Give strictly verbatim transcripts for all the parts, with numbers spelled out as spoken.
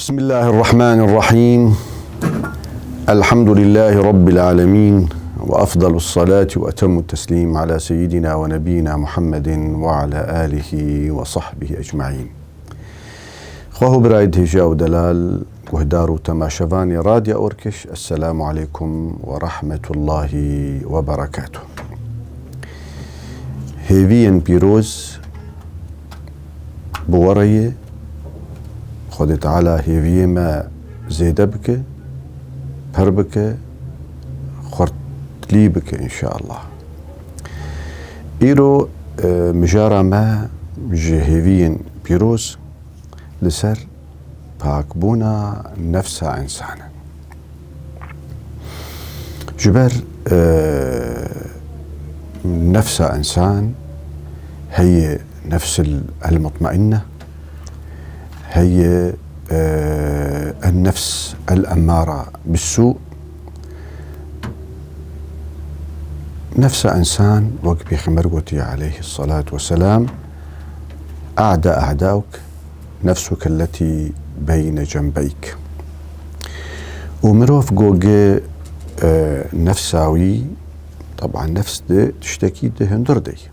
بسم الله الرحمن الرحيم. الحمد لله رب العالمين، وأفضل الصلاة وأتم التسليم على سيدنا ونبينا محمد وعلى آله وصحبه أجمعين. Xweho birayê hêja û delal, guhdar û temaşevanê Radya Orkiş, Esselamu Aleykum ve Rahmetullahi ve Berekatuh. Hêviyên pîroz bi we re ye. Xwedê Teala hêviyê me zêde bike, pir bike, xurtlî bike înşallah. Îro, e, mijara me ji hêviyên pîroz li ser pakbûna nefsa însan e. Ji ber, e, nefsa însan heye nefsil el-mutmainne, heye, e, en-nefs el-emmara bis-sû. Nefsa însan, wek Pêxember gotî aleyhis salatu vesselam, "A'da a'dauk, nefsuke elletî beyne cenbeyk." Û mirov goge, e, nefsa wî, taban nefs di tiştekî di hundir de ye.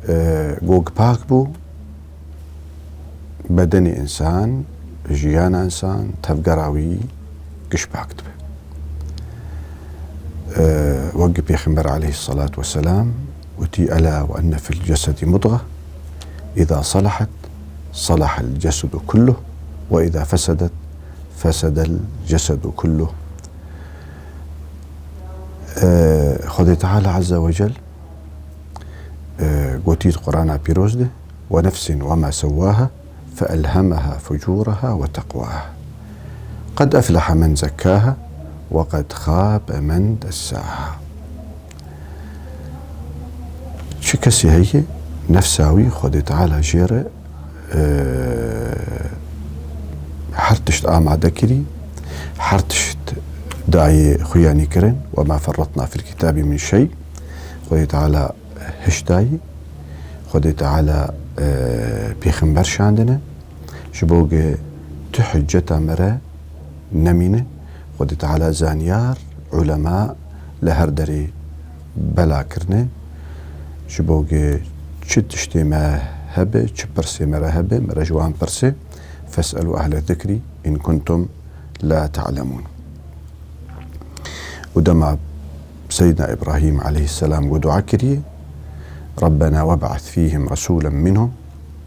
E, gog pak bû, bedenê însan, jiyana însan, tevgera wî giş pak dibe. E, wek Pêxember aleyhis salatu vesselam gotî, "Ela ve enne fil cesedi mudga, iza salahat, salahal cesedu kulluh, ve iza fesedet, fesedel cesedu kulluh." E, Xwedê Teala Azze ve Cel, e, gotî di Qur'ana Pîroz de, "Ve nefsin ve ma sewwaha, fe elhemaha fucuraha ve teqwaha. Qed efleha men zekkaha ve qed xabe men dessaha." Çi kesê heye, nefsa wî Xwedê Teala jê re, e, her tişt amade kirî, her tişt dayê xuyanî kirin. "Ve ma ferratna fil kitabî min şey." Xwedê Teala hiş dayî, Xwedê Teala, e, pêxember şandine, ji bo ge tu hiceta me re nemîne. Xwedê Teala zanyar, ulema li her derê bela kirine, ji bo ge çi tiştê me hebe, çi pirsê me re hebe, me re ji wan pirse, "Fes'elû ehle zikrî in kuntum la ta'lemûn." Û dema Seyyidina Îbrahîm aleyhisselam ku dua kiriye, "Rabbena web'ath fîhim resûlen minhum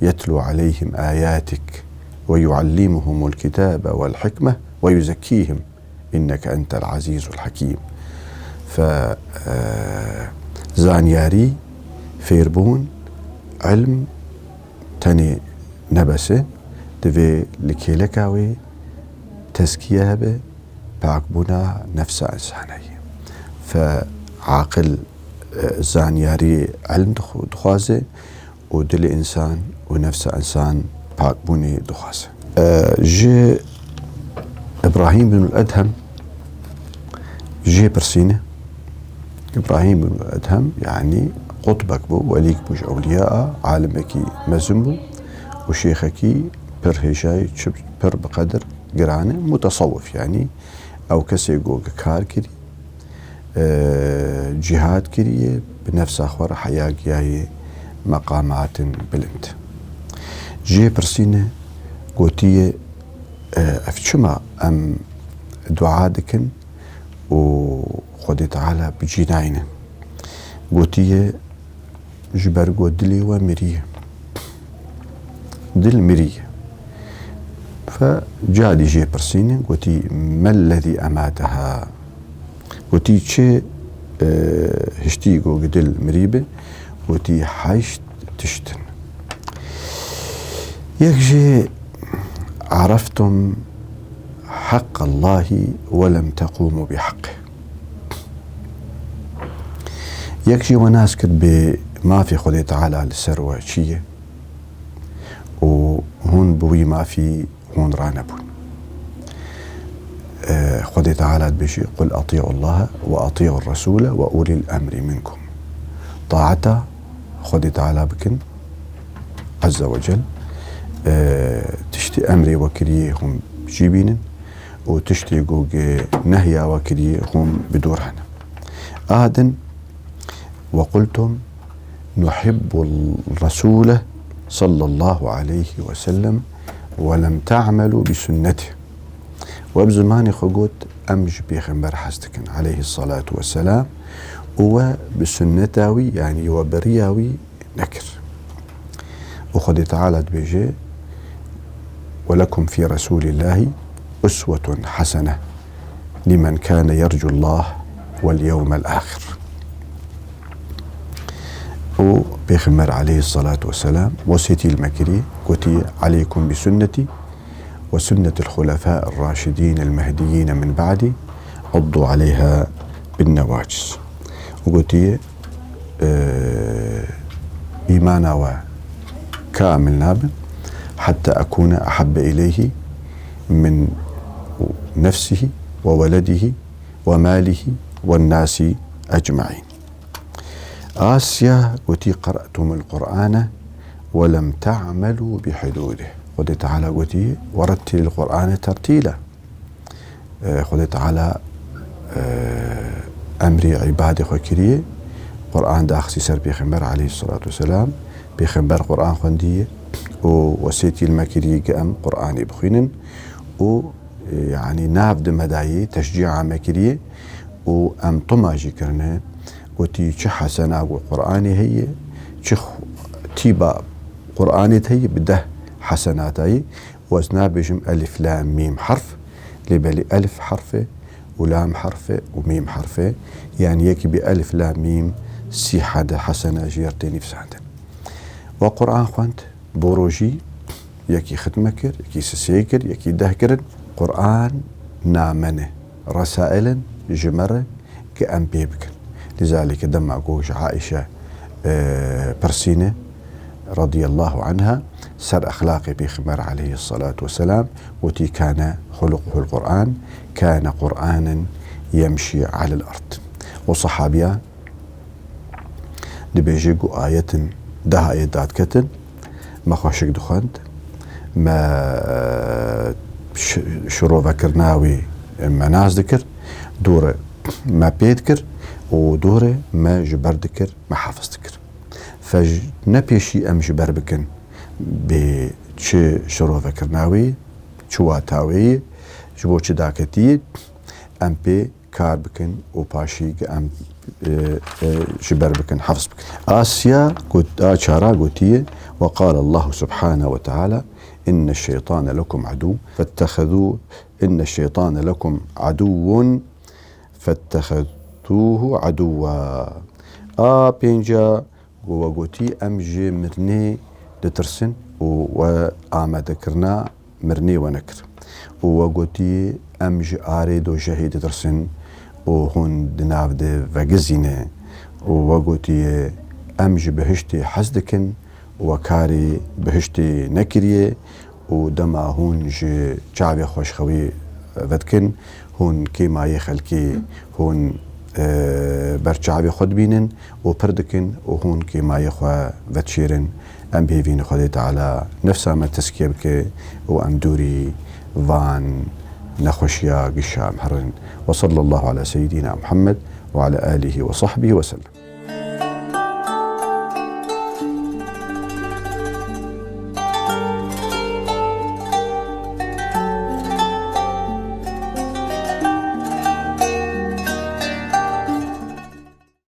yetlû aleyhim ayatik ve yuallimuhumul kitabe vel hikme ve yuzekkîhim inneke entel azîzul hakîm." Fe, e, zanyarî, fêrbûn, ilm tenê nebese, divê li kêleka wê tezkiye hebe, pakbûna nefsa însan heye. Fe aqil, e, zanyarî, ilm dixw-, dixwaze û dilê însan û nefsa însan pakbûnê dixwaze. E, ji Îbrahîm bin Edhem jê pirsîne. Îbrahîm bin Edhem, yanî qutbek bû, welîk bû ji ewliya, alimekî mezin bû û şêxekî pir hêjayî, çi pir bi qedir giran e, mutesewif, yanî ew kesê ku kar kirî, e, cîhad kiriye, bi nefsa xwe re heya giyaye meqamatin bilind. Jê pirsîne, gotiye, e, ev çima em dua dikin û Xwedê Teala bi cî nayne? Gotiye, ji ber ku dilê we miriye. Dil miriye. Fe carî jê pirsîne, gotî, "Mellezî emateha?" Gotî, "Çi, e, hiştî ku dil mirî bi?" Gotî, "Heşt tişt in. Yek jê, areftum haqqallahî ve lem tequmu bi haqqi." Yek jî we nas kir bê mafê Xwedê Teala li ser we çi ye û hûn bi wî mafî hûn ranebûn. E, Xwedê Teala dibêjî, "Qul atî'u Allahe ve atî'u Resûle ve ulîl emrî minkum." Taeta Xwedê Teala bikin, Azze ve Cel, e, tişt Tê emrê we kiriyê hûn jî bînin û tiştê ku gi nehya we kiriyê hûn bi dûr hene. A din, وقلتم نحب الرسول صلى الله عليه وسلم ولم تعملوا بسنته. We bi zimanê xwe got, em ji Pêxember hez dikin, aleyhissalatu vesselam, û we bi sunneta wî, yanî we bi riya wî nekir. Û Xwedê Teala dibêje, ولكم في رسول الله أسوة حسنة لمن كان يرجو الله واليوم الآخر. Û Pêxember aleyhissalatu vesselam wesêtî li me kirî, gotî, عليكم بسنتي وسنة الخلفاء الراشدين المهديين من بعدي عضوا عليها بالنواجذ. Û gotî, e, îmana we kamil nabe, حتى أكون أحب إليه من نفسه وولده وماله والناس أجمعين. Asya gotî, قرأتم القرآن ولم تعملوا بحدوده. Xwedê Teala gotî, ورتل القرآن ترتيلا. E, Xwedê Teala, e, emrê îbadê xwe kiriye, Qur'an daxistî ser Pêxember aleyhissalatu vesselam, Pêxember Qur'an xwendiye û wesêtî li me kiriye ki em Qur'anê bixwînin û, e, yanî nav di me dayê, teşcî'a me kiriye û em tima jî kirine, gotî çi hesena ku Qur'anê heye, çi xu-, tîba Qur'anê heye bi deh hesenata ye. Ez nabêjim elif, lam, mîm herf, lê belê elif herf e û lam herf e û mîm herf e. Yanî yekî bi elif, lam, mîm sî hede hesene jê re tê nivîsandin. We Qur'an xwend, bo rojî yekî xitme kir, yekî sisê kir, yekî deh kirin. Qur'an namen e, resail in ji me re, ki em pê bikin. Lizalike dema ku ji Aîşe, e, pirsîne, radiyallahu anha, ser exlaqê Pêxember aleyhissalatu vesselam, gotî, كان خلقه القرآن، كان قرآنا يمشي على الأرض. O sahabiya dibêje ku ayetin, deh ayet dadiketin, me xweşik dixwend, me, e, şi-, şirovekirina wî me nas dikir, dûre me pê dikir û dûre me ji ber dikir, me hefiz dikir. Fe ji, ne pêşî em ji ber bikin bê çi şirovekirina wî, çi wata wê ye, ji bo çi daketî ye, em pê kar bikin û paşî em, e, e, ji ber bikin, hefz bikin. Asya got, a çara gotiye, وقال الله سبحانه وتعالى إن الشيطان لكم عدو فاتخذوه، إن الشيطان لكم عدو فاتخذتوه عدوا. A pênca ku we gotî, em ji mirinê ditirsin û we amadekirina mirinê we nekir. Û we gotî, em ji arê dojehê ditirsin û hûn di nav de vegizîne. Û we gotî, em ji bihiştê hez dikin û we karê bihiştê nekiriye û dema hûn ji çavê xwe ji xewê vedikin, hûn kêmayê xelkê hûn, e, ber çavê xwe dibînin û pir dikin û hûn kêmayê xwe vedişêrin. Em bi hêvî ne Xwedê Teala nefsa me tezkiye bike û em dûrî van nexweşiya gişa em herin. وصلى الله على سيدنا محمد وعلى آله وصحبه وسلم.